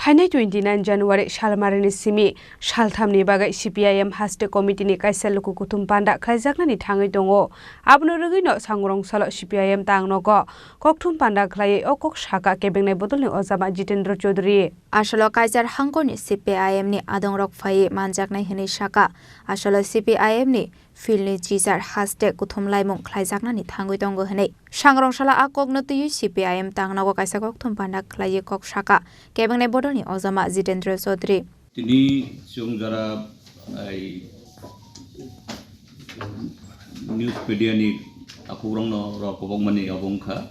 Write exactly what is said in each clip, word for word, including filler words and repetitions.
Phainai twenty nine January salmarini simi salthamni bagwi C P I M haste committee ni kaisa luku kuthum panda khlaijaknani thangwi tongo. Abono rwgwino sangrong salo C P I M tangnogo kokthum panda khlaiwi o kok saka kebengnai bodolni ojama Jitendra Chaudhary. Asolo Kaijar hangkorni C P I M ni adongrok phaiwi manjaknai hwnwi saka. Asolo C P I M ni field ni chichar haste kuthum laimung khlaijaknani thangwi tongo hwnwi. Sangrong sala a kokno twiwi C P I M tangnogo kaisa kokthum panda khlaiwi kok saka kebengnai bodolni ojama Jitendra Chaudhary. Tini chwng jara ai news media ni takhuk rokno rok kobokmani obo wngkha.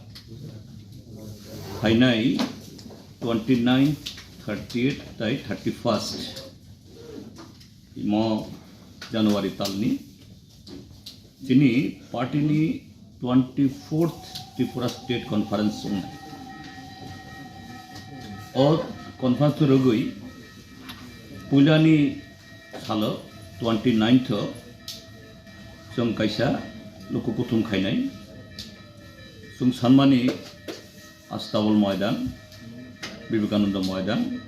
Phainai twenty nine, thirty eight tai thirty first imo January talni chini party ni twenty fourth Tripura State Conference wngnai. O conference rwgwi puilani salo twenty ninth o chwng kaisa luku kuthum khainai. Chwng sanmani Astabol Moidan, Vivekananda Moidan,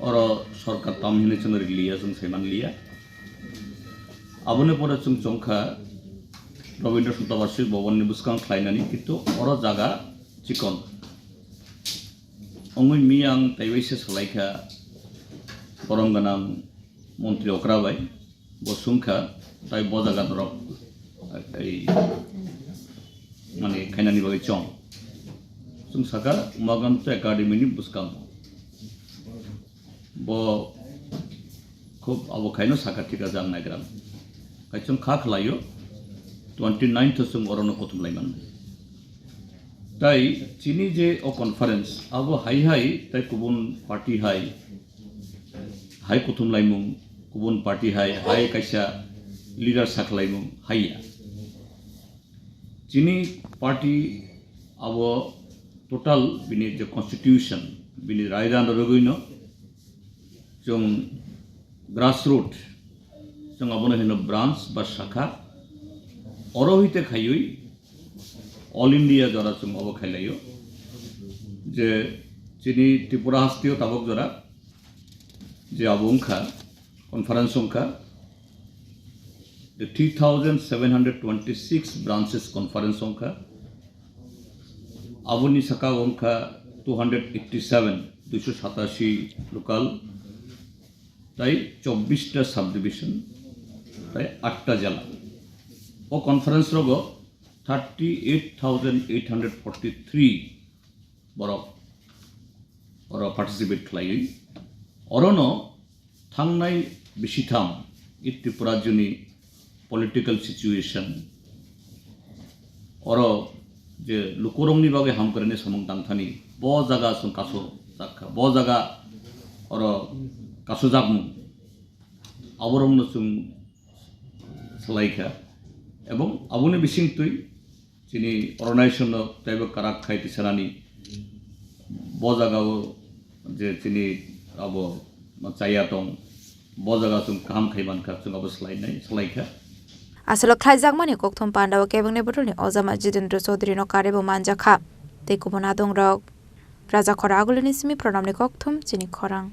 oro sorkar tam hinwi chwng rikliya, chwng saiman liya. Aboni pore chwng chongkha Rabindra Sutabarsik Bhavan ni bwskang khlainani, kintu oro jaga chikon. Ongwi mi ang taiwaisa salaikha borom gwnang montri okra bai, bo sungkha tai bo jaga norok, ei, mane khainani bagwi chong. Chwng saka Umakanto Academy ni bwskango. Bo khub abo khaino saka thik khe ang naigra. Kaichung kha khlaio, twenty ninth o chwng orono kuthum lai mannai. Tai chini je o conference, abo hai hai tai kubun party hai, hai kuthum laimung, kubun party hai, hai kaisa leader saklaimung haiya. Chini party abo total bini je constitution, bini raidano rwgwino chwng grassroot, chwng abono hino branch ba sakha, oro hite khaiwi All India jora chwng obo khailaio. Je chini Tripura hasteo tabok jora je abo wngkha, conference wngkha, the three thousand seven hundred twenty-six branches conference wngkha. Aboni saka wngkha two hundred eighty-seven, duiso satashi local, tai chobbish ta subdivision, tai atta jela. O conference rogo thirty eight thousand eight hundred forty three borok oro participate khlaiwi. Orono thangnai bisitham i Tripura joni political situation, oro je lukurokni bagwi hamkrai samung tangthani, bo jaga chwng kasu jakha, bo jaga oro kasu jakmung, aborokno chwng salaikha, ebong aboni bisingtwi chini organization no teibo karak khai tisanani bo jagao je chini abo chaya tong, bo jaga chwng kaham khai mankha, chwng abo salainai, salaikha. Aswlwk khlaijakmani kokthum pandao kebengni bodolni ojama Jitendra Chaudhary no karebo manjakha. Tei kubun adongrok Raja Khora Agulini simi Pranamni kokthum chini khorang.